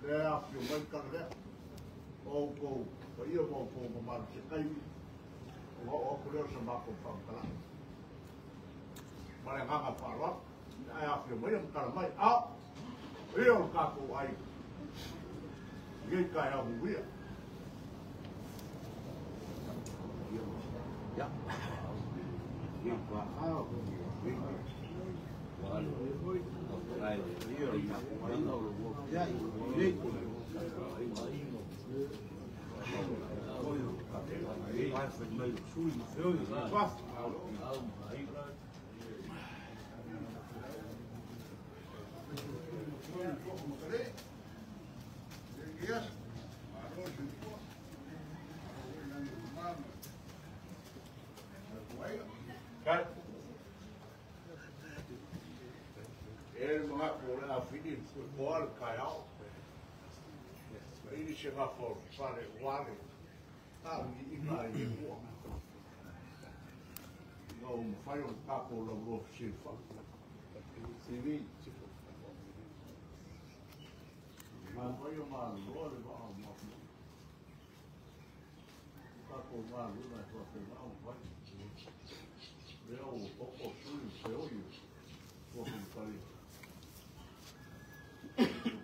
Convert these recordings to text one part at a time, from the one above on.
Lea afio mai le tala lea. O outou paia ma outou mamalu se taimi ona oo atu lea o se matou faamatalaga. Ma le agaga faaaloalo. Ae afio mai ma tala mai. A ia o le tatou aiga. I lenei taeao mulia. Ya. Kai. E le manatu o le a fili toa le taeao. Ma ili se gafa o le fale ua le tauiliiliga ai le Atua. Ina ua mafai ona tatou lauloa fesilafai. Mafai ona aluloa le vaa o Mafua. Tatou galuega e faapena ona fai. Lea ua toto sui feoi o Suafa. O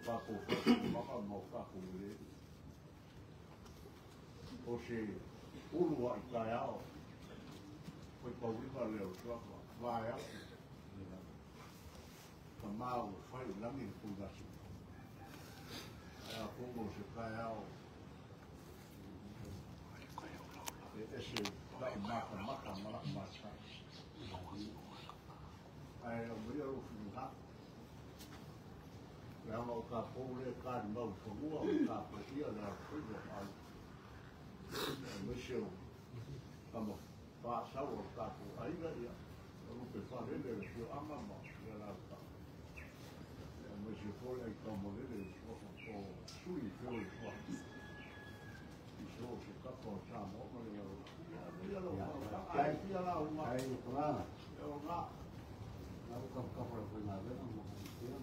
tatou faatulaga ma o tatou eleele. O se ulu ai taeao, faitauina lea o Suafa, vae atu, tama ua fai i lagi le tuigasi. Ae atonu o se taeao e ese lau matamata ma lau matai. Ae aumaia lou finagalo. Leaga o tatou lea e talimau i fanua o tapuaia le alofaiva o aiga. Aemaise o tama faasau o le tatou aiga, ia, o lupe faalele le afioaga ma le alaalafaga. Aemaise foi ai taumalele i suafa o sui feoi suafa. I so o se kapa o Samoa ma le lalolagi. Ia, aumaia lau faautaga, ai fia lauga. Ai, o E o ngā. Lau kafa le faigaluega ma ia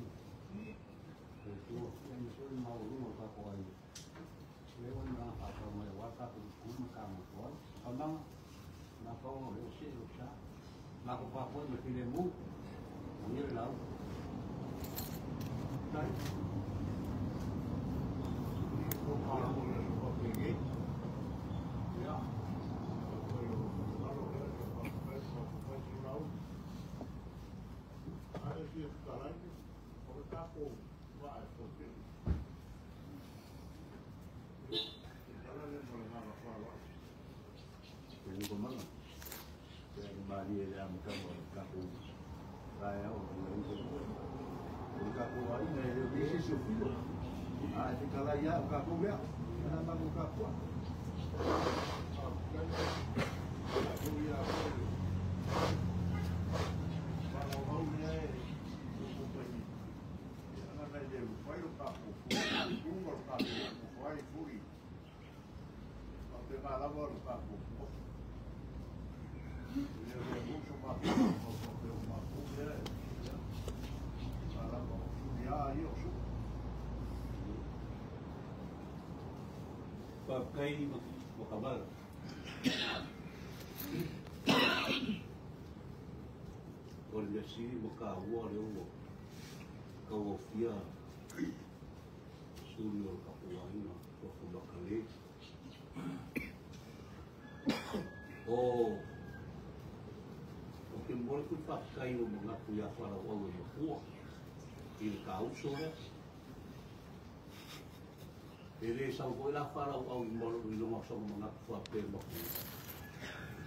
le tua ia ma sui maualuga o tatou aiga. Lea ua na faatau mai aua tatou ku ma tagoto ai. Taunaga, na pau o lea ua see lou sa. Matou faafoi ma le filemu, manuia le lauga. Tai. O malo le aso faapenei. Ia, aumaia lou finagalo lea, ia faafetai, faafetai Simauga. Ae fia fetalai, o le tatou vaa e fautele. Ia, se tala lea ma le agaga faaaloalo. Ukamana, ia malie le amataga o le tatou taeao o le uso. O le tatou aiga e le o i se isi o filo. A e fetalai lava o tatou lea, ana matou tapuai. Faafetai. Tatou ia foi le faalaumau lea e tupu. Ia, ana le mafai o tatou fua, ma le tatou nonofo ai foi. Faapena lava le tatou ofi. E le uso matou, faapea o matou lea, ia, a lava o suli a ia o sui. Faafetai Makavala. O le mea sili ma taua lea ua tauaofia suli o le tatou aiga Suafa Makalei. O te momoli atu le faafetai o manatu ia Faalauau e matua i le tauso lea. E le sau foi la Faalauau i lona o sona manatu faapea matua.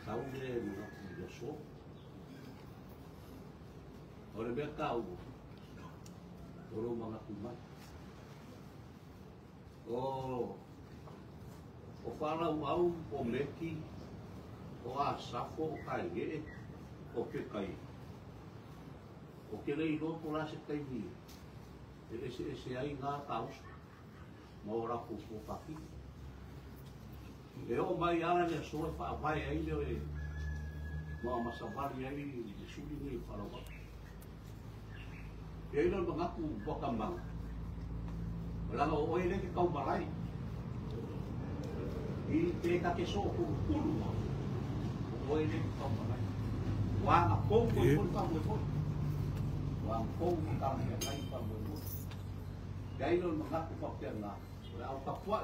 Sau le manatu i le aso. O le mea taua, o lou manatu mai. O Faalauau, o Meki, o Asafo, o Kaelee, o Pekai. O te le iloa po la se taimi e ese ese ai ngā tauso ma o latou fuafafine. E oo mai ala le aso e faavae ai le ma masavali ai le suli nei o Faalauau. E ai le manatu wakamanga. O laga o oe le ke kau malai. I te ka ke so ku kulu. O oe le ke kau malai. Wanga kou ko ko ka mo ko. Wanga kou ka mo ka ka mo ko. Dai lo ma ka pa pe na. O au ka pua.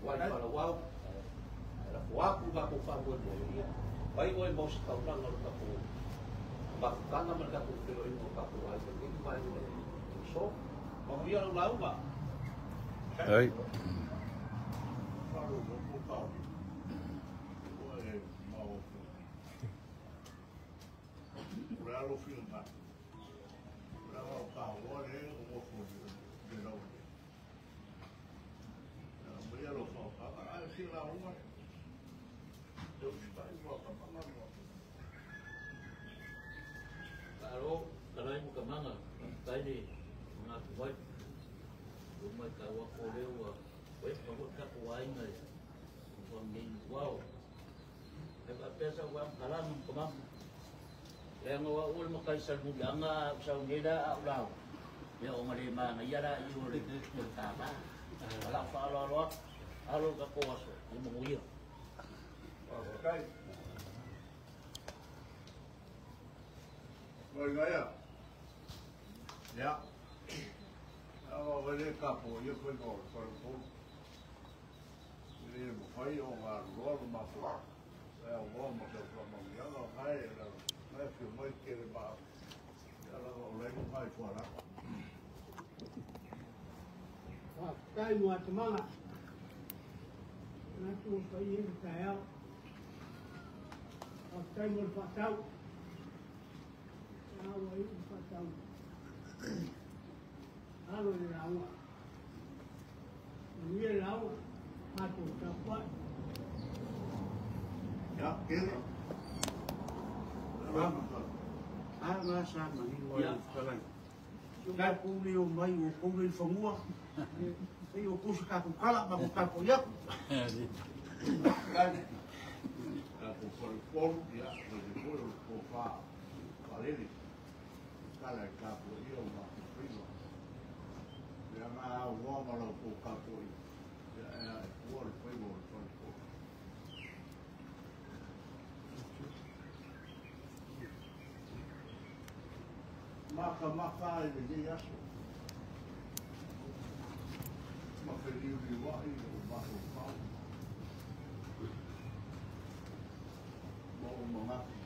Wai pa la wau. La pua ku ka ko fa mo mo ia. Pai oe mo se taulanga o ka ko. Ma ka na ma ka ko te o ka ko ai te mai o. So, ma via lo lauga. Ai. Tai mua te manga. Nā tū pa i e tai au. Tai mua whātau. Nā ua i whātau. Alo i rāua. Nui e rāua. Mātou tāpua. Ia, kere. A ngā sā mani o ai whakalai. Ka kūle o mai o kūle i whangua. Sei o kusa ka ku kala ma ku ka yaku. Ka ku polu ia le polu ko fa parele. Kala ka ku ia ma ku prima. Ia ma wa ma lo ku ka ku ia o le primo le polu. Maka maka i le aso. Ma wheriuri wai o maho pau. Ma o mangaki.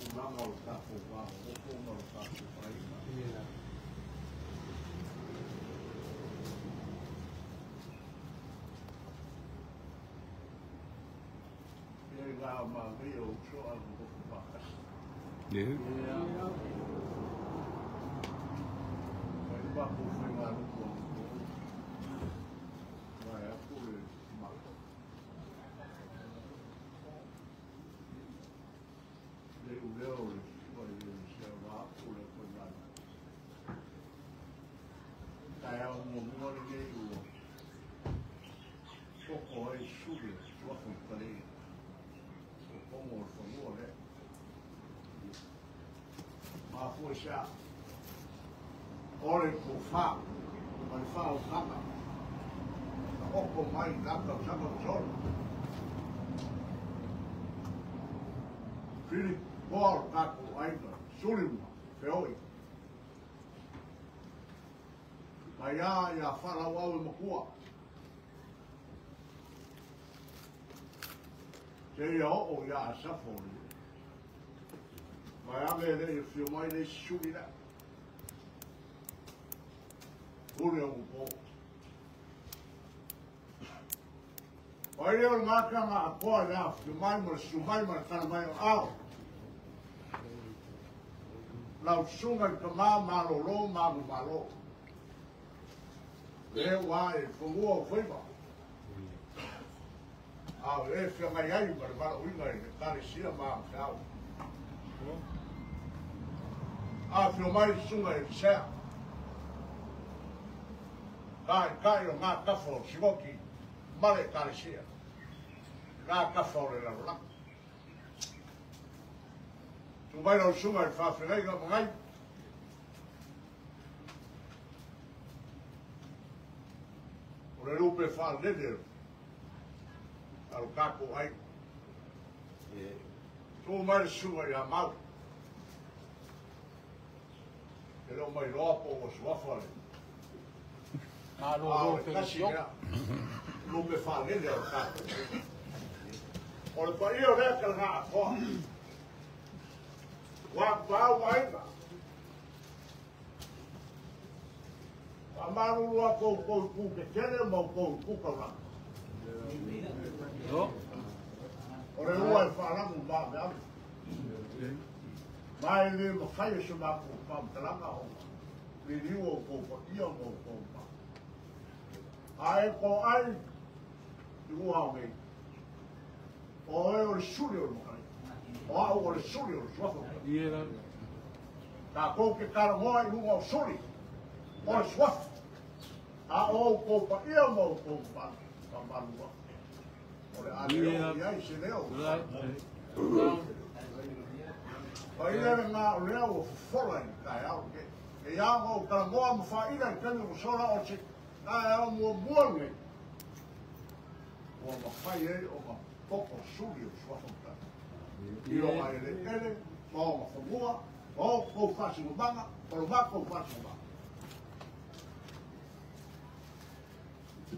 O ranga o tāpo wā, o kōnga o tāpo whaina. Ia i ngā mā o uso a ngoko whakasi. Yeah. Mai wako whainga ruku o mai aku le mako. Le uleo le whai le sea wako le whainga. Tai au mua mua le nei ua. Toko ai sule, wako i pare. O kongo o whanua le. Mafua sea. Ore ko wha, mai wha o kaka. Oko mai naka o saka o solo. Whiri poa o tākou aina, sulimua, feoi. Mai a ia whalau au e makua. Te ia oo ia a safo le. Mai ame le i whio mai le suli la. Pule o po. Oi leo le mākanga a koa le a whio mai ma le sumai ma le tana mai o ao. Lau sunga i ka mā malolo mamu malo. Le wā e whangua o whaima. A e whia ngai ai ma le mara uinga i le kare sia maa whiau. A whio mai sunga i le sea. Kai kai o ngā kafa o Sivoki, mare kare sia. Ngā kafa o le lalolaki. Tu mai lau sunga i whawhengai ngā mangai. Lupe faalele a lo tatou aiga. Susu mai le susuga ia Mau. E le o mailoa po ua suafa le a o le tasi lea lupe faalele a lo tatou aiga. O le paia o lea talaga atoa. Ua tapaau ma aiga. Faamalulu atu outou i itu tetele ma outou i itu taulaga. O le ua e faalagu maaveave. Ma e le mafai e se matou faamatalaga ona liliu outou paia ma outou mamalu. A e toai i ua nei, o oe o le suli o le matai, o au o le suli o le suafa. Tatou te talanoa i luga o suli o le suafa. A o outou paia ma outou mamalu, mamalu atu. O le a le oo i ai se leo. Paia lena o lea ua fofola i le taeao lenei. E ia ona ou talanoa ma faaila i le taimi ua sola o se taeao muamua lenei ua mafai ai ona toto suli o le suafa matai. I lona eleele ma ona fanua ma outou faasinomaga ma lo matou faasinomaga.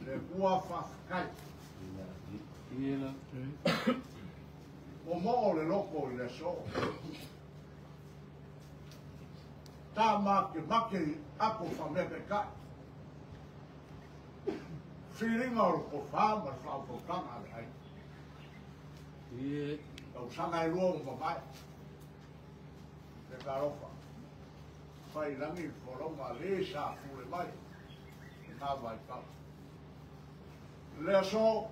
Le Atua faafetai. Momoo le loto i le aso. Ta makemake i ato faameataitai. Filiga o le tofa ma le faautautaga a le aiga. Tausaga e lua ua mavae. Le talofa. Fai lagi le folauga a le sa fule mai i na vaitau. Le aso,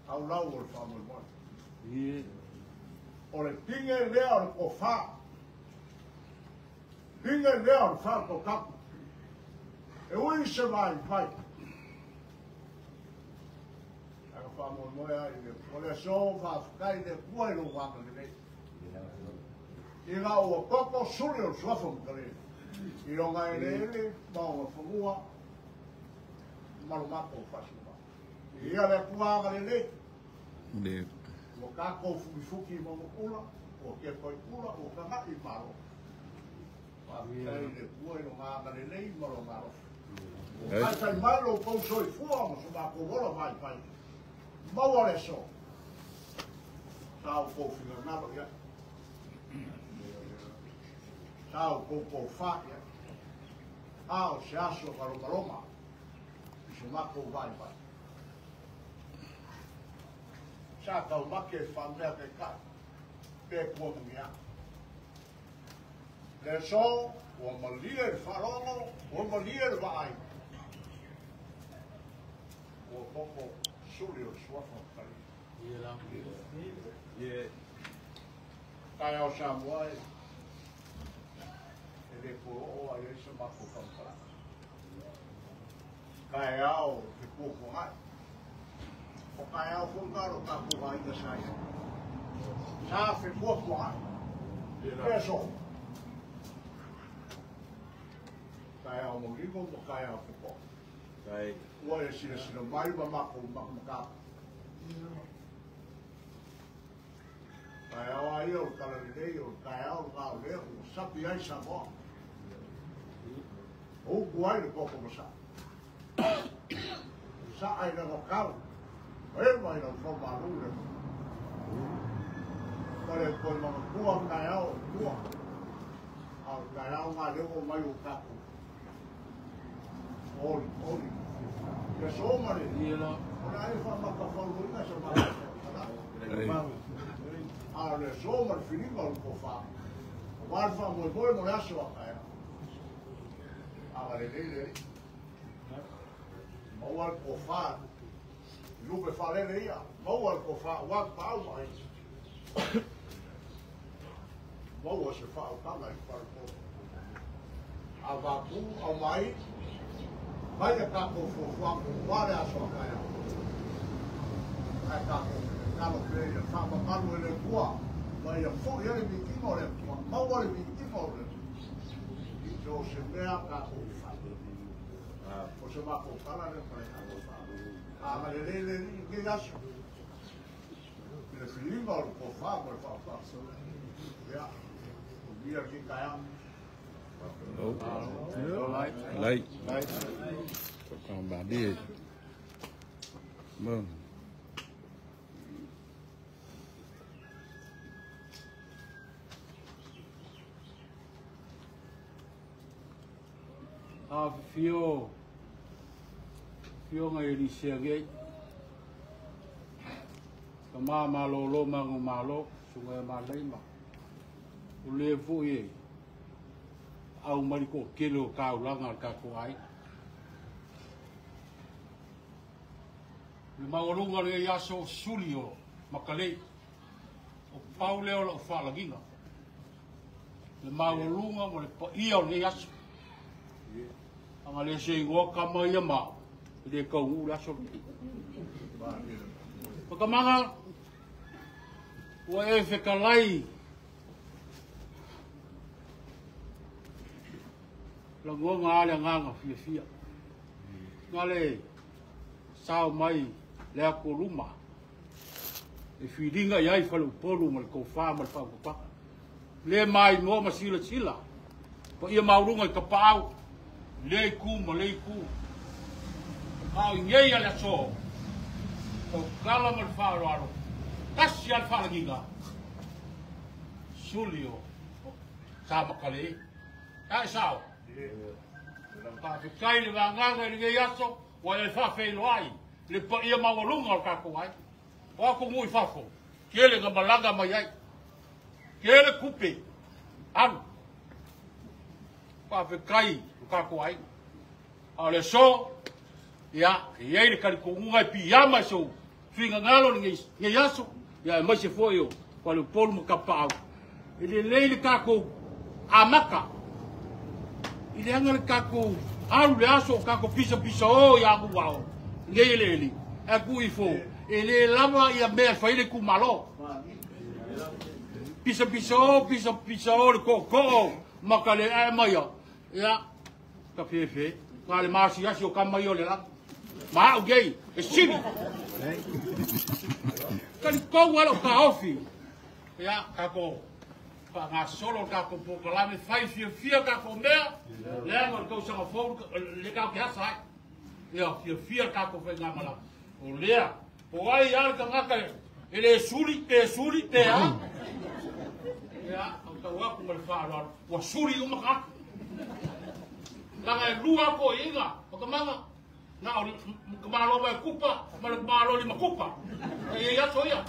taulau o le faamoemoe. O le pine lea o le tofa. Pine lea o le faautautaga. E ui se vaivai. Ae ka faamoemoe lava i le Atua. Le aso, faafetai i le Atua i lou agalelei. Ina ua toto suli o le suafa matalena i lona eleele ma ona fanua ma lo matou faasinomaga. Viia le Atua agalelei. Ua tatou fukifuki i Maugaula, ua tepa i ula, ua taga'i i Malo. Faafetai i le Atua i lona agalelei ma lona alofa. Ua taitai mai lo outou soifua ma so matou ola vaivai. Maua le aso. Sa outou finagalo i ai. Sa outou tofa i ai. A o se aso malomaloma i so matou vaivai. Sa taumate e faamea taitai pe tua manuia. Le aso ua malie le faalogo, ua malie le vaai. Ua toto suli o le suafa o Matai. Taeao Samoa e le toe oo lava i ai se matou faamatalaga. Taeao fetuatuanai. O taeao foi na o lo tatou aiga sa i ai. Sa fetuatuanai. Le aso. Taeao manino ma taeao fepoa. Ua e silasila mai ma matou mataupu. Taeao lava ia o le talalelei, o le taeao lena o lea ua sapi ai Samoa. O upu ai le toto masaa. Saa i lana tau, ema i lau faumalu le Ma le toe manatua o taeao o tua. A o le taeao lena lea ua omai o tatou oli, oli. Ia so ma le, o le a e faamatafauloina sa matou faamatalaga. A o le aso ma le filiga o le tofa, aua le faamoemoe mo le aso a taeao. Agalelei le Alii. Maua le tofa i lupe faalele ia, maua le tofa aua tapaau ma aiga. Maua se faautaga i falepoto. A vaku aumai, mai a tatou fuafuaga aua le aso a taeao. Ae tatou tatalo pea ia faamamalu e le Atua ma ia foi ai le viiga o le Atua, maua le viiga o le Atua i so o se mea tatou te fai. O se matou tala lea ma le agaga agalelei le Alii i lenei aso i le filiga o le tofa ma le faautaga. Ia, manuia lenei taeao. Late. Talking about it. Boom. Afifio afioga i alii feagai, tama malolo ma agomalo, susuga ia Malaima, o le foi e au mai le toatele o taulaga a le tatou aiga. Le maualuga o lenei aso o suli o Makalei, o pau lea o lau faalagiga. Le maualuga ma le paia o lenei aso. Aga le se igoa kama ia ma e le taunuu le aso lenei. Makamaga, ua e fetalai lagona a le agaga fiafia. Na le sao mai le atu luma e filiga i ai faleupolu ma le tofa ma le faautautaga. Le maimoa ma silasila paia maualuga i tapaau, le itu ma le itu. A o i nei a le aso, tautala ma le faaaloalo, tasi lava le faalagiga, suli o Sa Makalei. Ae sao. Faafetai le vagaga i lenei aso, ua e faafeiloai le paia maualuga o le tatou aiga. O atunuu i fafo, tele na malaga mai ai, tele tupe alu. Faafetai le tatou aiga. A o le aso, ia, e i ai le talitonuga e piiama i sou finagalo lenei aso, ia aemaise foi o faleupolu ma tapaau. E lelei le tatou amata, i leaga le tatou alu le aso o tatou pisapisao ia anuao, lenei eleele, ae tuu ifo, e le lava ia mea e fai le itumalo. Pisapisao, pisapisao le tootoo, ma ka le ae maia, ia, ka fefe, na le masiasi o kama ia o le lagi. Ma au nei, e sili. Talitou ala o taofi. Ia, tatou faagasolo le tatou polokalame, fai fiafia tatou mea, leaga o le tausaga fou le tatou te asa ai. Ia, fiafia le tatou faigamalaga. O lea, po ai lava le tagata e le suli, pe suli, pe a. Ia, o tau atu ma le faaaloalo, ua suli uma tagata. Laga e lua toeaiina, makamaga, na o le malo mai kupa ma le malo lima kupa. E i ai aso ia.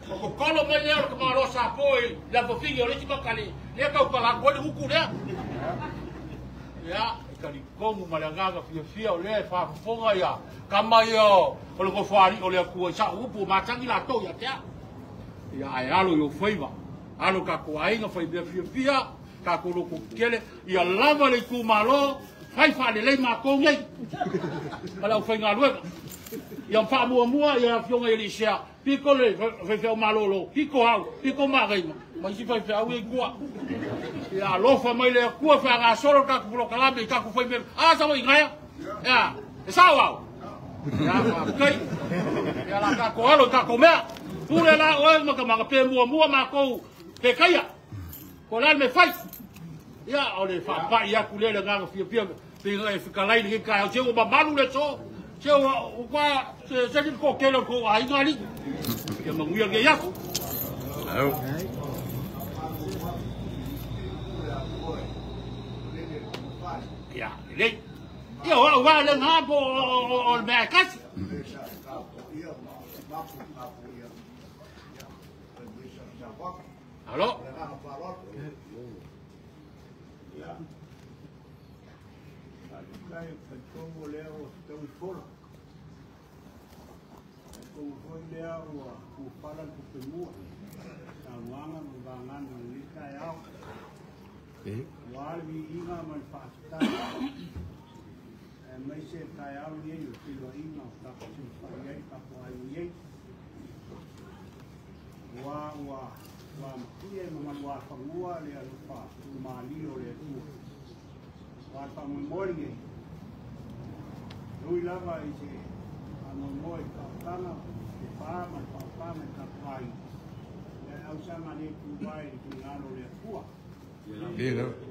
O kokolo mai lea o le malo sa po i le afafigi o le isi makale, lea tautala atu ai le utu lea. Ia, e talitonu ma le agaga fiafia o lea e faafofoga ia kama ia o le nofoalii o le Atua i sa'u upu o matagi latou ia te au. Ia, ae alo i ou faiva, alo tatou aiga fai mea fiafia, tatou loto tetele, ia lava le itumalo, fai faalelei matou nei ma le aufaigaluega. Ia faamuamua ia afioga i alii sea, pito le faifeau malolo, pito au, pito magaima, ma isi faifeau ia i tua. Ia alofa mai le Atua faagasolo le tatou polokalame i tatou faimea. A sa igaia? Ia, e sao au. Ia, faafetai. Ia la tatou alo i tatou mea. Pule la oe makamaga pe muamua matou pe kaia. Ko le a le mea fai. Ia, o le faapai atu lea le agaga fiafia pe e fetalai lenei taeao. Se ua mamalu le aso. Se ua ua se se le toatele o le tou aiga alii. Ia manuia lenei aso. Au. Ia, lelei. Ia, o au lava lea na po o le mea e tasi. Alo. Ia, faafetai o talitonu o lea ua fetaui fola. Talitonu foi lea ua pupala le tupemua, saunoaga ma vagana o lenei taeao. Ua le viiga ma le faafetai. Aemaise le taeao lenei o le feiloaiga o tatou silafai ai tatou aiga nei. Ua ua ua matie ma maluafanua le alofa tumalie o le Atua. Ua le faamoemoe lenei. Ui lava i se faamoemoe i faaotaga le pā ma le faaotaga i tapuai. Ia e ausaga le tuvae i le finagalo o le Atua.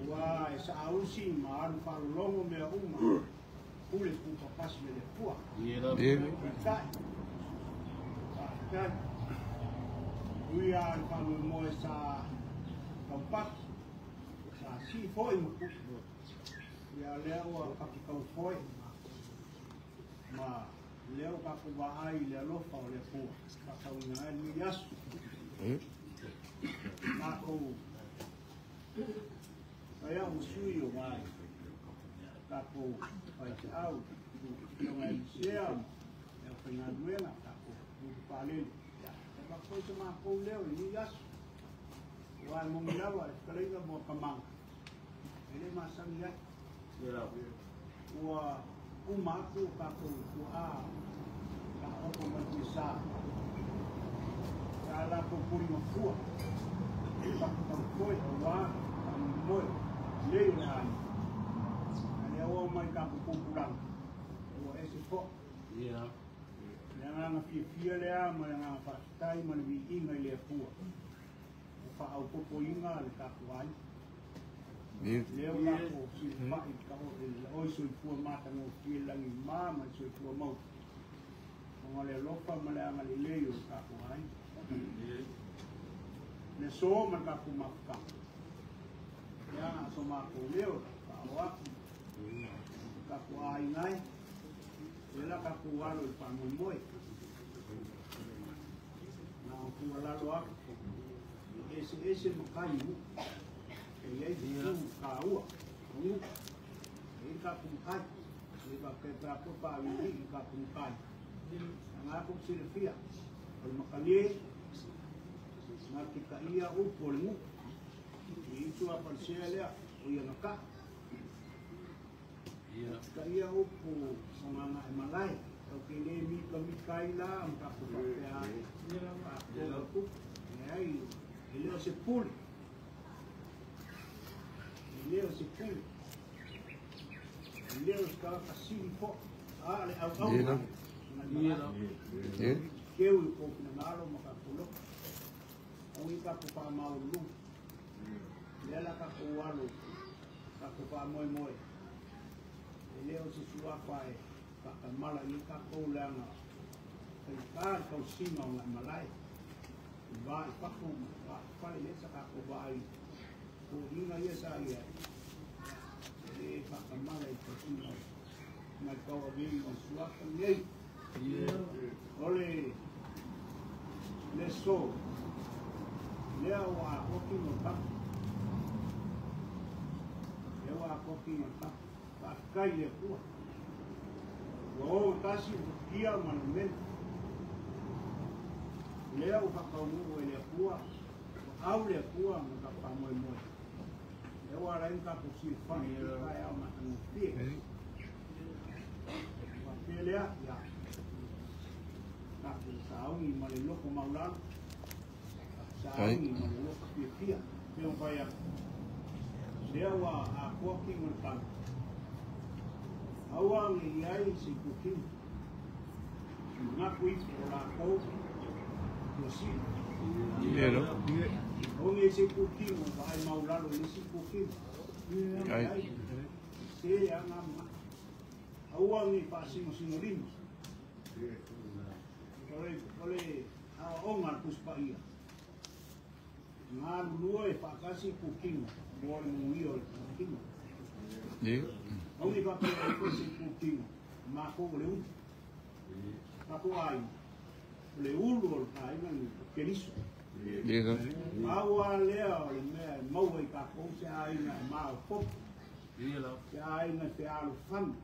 Ua e saausi ma alu faalologo mea uma pule pupapasi e le Atua. Peitai, faafetai. Ui a le faamoemoe sa taupaki, sa sii foi ma pui. Ia lea ua pakitau foi ma lea ua tatou vaai i le alofa o le Atua faatauina ai lenei aso. Matou fai au ma sui o nai tatou faifeau, afioga i Elisea ma le aufaigaluega tatou tupu palele. E avatu foi se matou leo i lenei aso. Aua e moni lava le fetalaiga mo tamaga, e le masani ai. Ua uma atu o tatou tuaa taoto mai Tiasa. Sa latou puligafua, pakitaufoe aua faamoemoe lelei o le aiga. A lea ua omai tatou tupulaga, ua ese foi. Le agaga fiafia lea ma le agaga faafetai ma le viiga i le Atua. Ua faaopoopoina le tatou aiga. Lea ua tatou silafai i le oi soifua matagofie lagima ma le soifua mau. Ona le alofa ma le agalelei o le tatou aiga. Le aso ma le tatou mafutaga. Ia so matou leo faaoo atu tatou aiga ai. Lea la tatou alo i le faamoemoe. Na o tuualalo atu. E eseese matai i nuu. E i ai fetu taua o nuu. E i ai tatou matai. E faapea pe a toe faaviivii i tatou matai. Lena tou te silafia, o le makalie na te taia upu o le nuu. E itu a palesea lea, o ia na taa. Taia upu o Gagaemalae. Tau te le mikamika ai la ma tatou faapea ai. Faatoga tupu. Leai, e le o se pule. E le o se pule. E le o se tagata sili foi. A le auauna. Gagaemalae. Keu i kou finagalo ma tatou loto. Au i tatou faamaualuluga. Lea la tatou alo, tatou faamoemoe. E le o se suafa e faatamala i ai tatou leaga faigata le tausiga o Gagaemalae. I va i fafo ma le va i fale, lea sa tatou vaai foliga ia sa i ai. E le faatamala i le tausiga o ma le tauaveina o le suafa lenei. O le le aso lea ua atoa tino o le tama. Lea ua atoa tino o le tama. Faafetai i le Atua. Ua ogatasi le futia ma le numena. Lea ua faataunuu e le Atua, ua au le Atua ma tatou faamoemoe. Lea ua ala ai ona tatou silafai i le taeao matagofie. Faapea lea, ia tatou sauni ma le loto maualalo, sauni ma le loto fiafia. Pei ona fai atu, lea ua atoa tino o le tama. Aua ne i ai se itutino. Manatu ifo o latou tuasili. Aua ne i se itutino vaai maualalo i le isi itutino. Leai, se aga ma. Aua ne i faasinosinolima. O le aoaoga a le Tusi Paia, galulue e faatasi itutino mo le manuia o le tino. Aua ne i faapea ai foi se itutino, matou o le ulu. Tatou aiga, o le ulu o le aiga ni o Keriso. Pau lava lea o le mea e maua i tatou se aiga e maopoopo, se aiga e fealofani,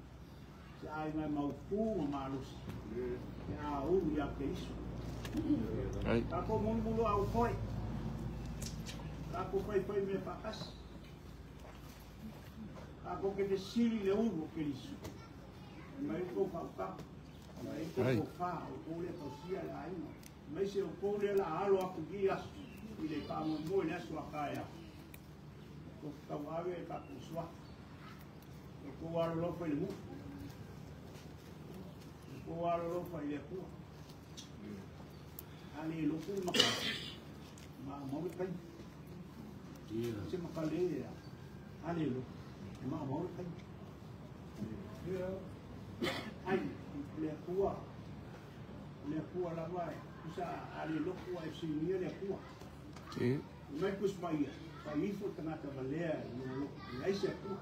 se aiga e mautu ma malosi, pe a ulu ia Keriso. Tatou mulumuluau foi, tatou faifai mea faatasi, tatou te fesili i le ulu o Keriso. Mai outou faautaga, mai outou tofa, o outou lea tausia le aiga. Aemaise o outou lea la alo atu i aso i le faamoemoe i le aso a taeao. Tou te tauave e tatou suafa. Outou alolofa i le nuu. O alo fa ile ku. Ale lo ku ma ma mo le kai. Se ma ka le ya. Ale lo ma mo le kai. Ai le ku le ku la vai. Usa ale lo ku e si ni le ku. Mai kus mai fa ifo tangata valea no lo ai se ku.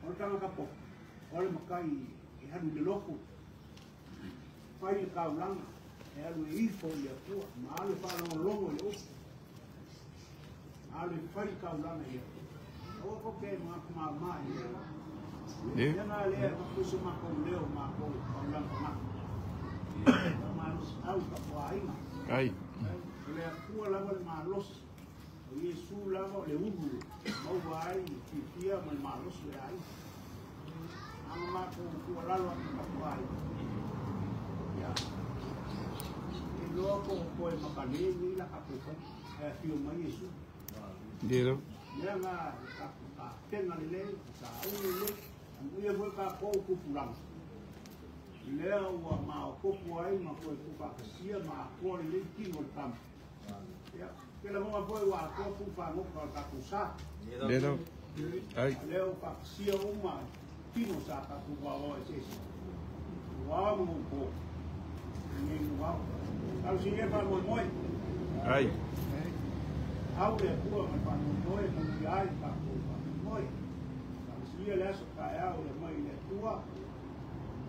O tanga ka po. O le makai e halu le loko. Fai le kaulanga e alu e ifo i atua. Ma alu e whaalongolongo i ofu. Alu e fai le kaulanga i atua. O ko ke mga kumama i ea. Ia ngā lea makuso makou leo makou kaulanga maka. Ka malosi au ka poainga. Ai. O le atua lava le malosi. O Iesu lava o le ulu. Maua ai le fiafia ma le malosi le ai. Anga makou tuualalo atu ka poainga. Ia. E loa ko koe makalei la ka pokai. E afio mai Iesu. Ia. Mea ngā ka penga lelei, ka au lelei, amuia foi ka kou kupulanga. Lea ua maopopo ai ma koe pupakasia ma atoa lelei tino le tama. Ia, ke la monga foi ua atoa pupagoka o le tatou sa. Ia. Ai. Lea ua pakasia uma tino sa tatou vaovao eseese. Ua ao ma moupo. Nei nuau. Talosia faamoemoe. Ai. Au le Atua ma le faamoemoe manuia ai le tatou faamoemoe. Talosia le aso taeao le mai le Atua.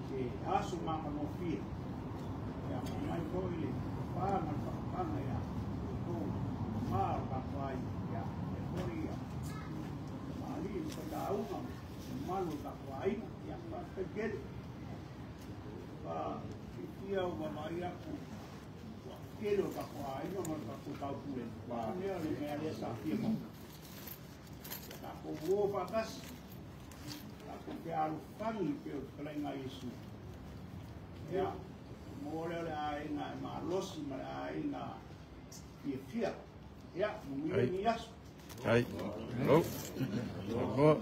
Se aso maganofie. Ia mai foi le pā ma le whakapanga ia kou mā o tatou ai. Ia e foi ia maali le whakaunga malu o tatou aiga. Ia whakakele. Wha whitia o mamai aku ua kele o tatou aiga ma le tatou taupule. Mea le mea lea sa fia mau. Ia tatou uo whakasi. Tatou te alufangi pe o te kalainga Iesu. Ia, mo leo le aiga e malosi ma le aiga fiafia. Ia, manuia ni aso. Ai. Lo. Lo.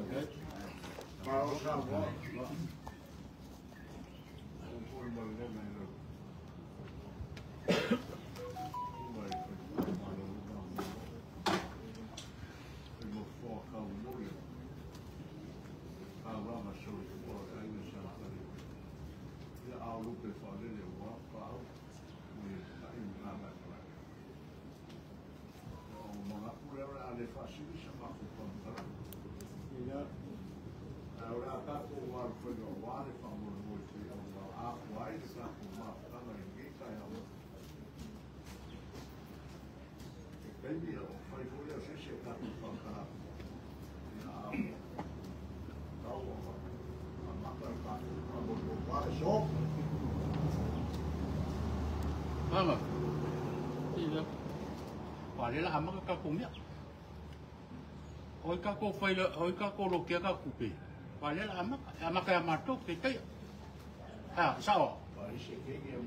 Mama. Ia. Wale la amaka ka kumia. Oi ka ko faila, oi ka ko lo kia ka kupe. Wale la amaka, amaka ya mato ke tai. Ha, sao.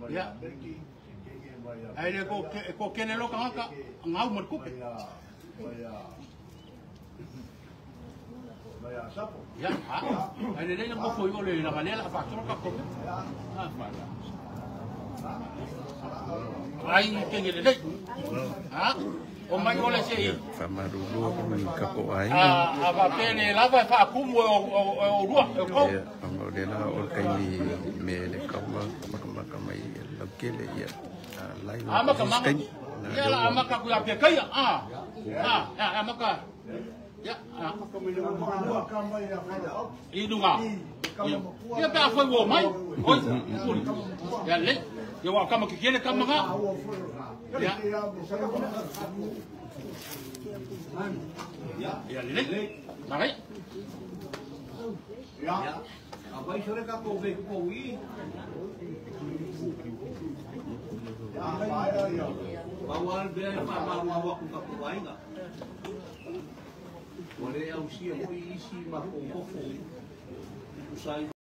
Ya. Ai le ko kele lo ka ka ngau mo kupe. Ya, ha. Ai le le mo foi o le la wale la fa ka kupe. Ha. Ai ke le le. Ha. O mai ole se i. Whamaruru i kako ai. A va pene lava fa kumu o rua o ko. Ia, o le la o kaimi me le kama kama kama i laukele ia. Lai lo. Amaka manga. Ia la amaka ku ya pe kai. A. A amaka. Ia, amaka me le kama ia i dunga. Ia pe a foi wo mai. Oi. Ia le. Ia wa kama ki kele kama ga. Ya. Ya le. Marai. Ya. Abai sore ka ko ve ko wi. Ya ba ya. Bawal be ma ma wa ku ka ku ainga. Wale au sia mo isi ma ko ko. Usai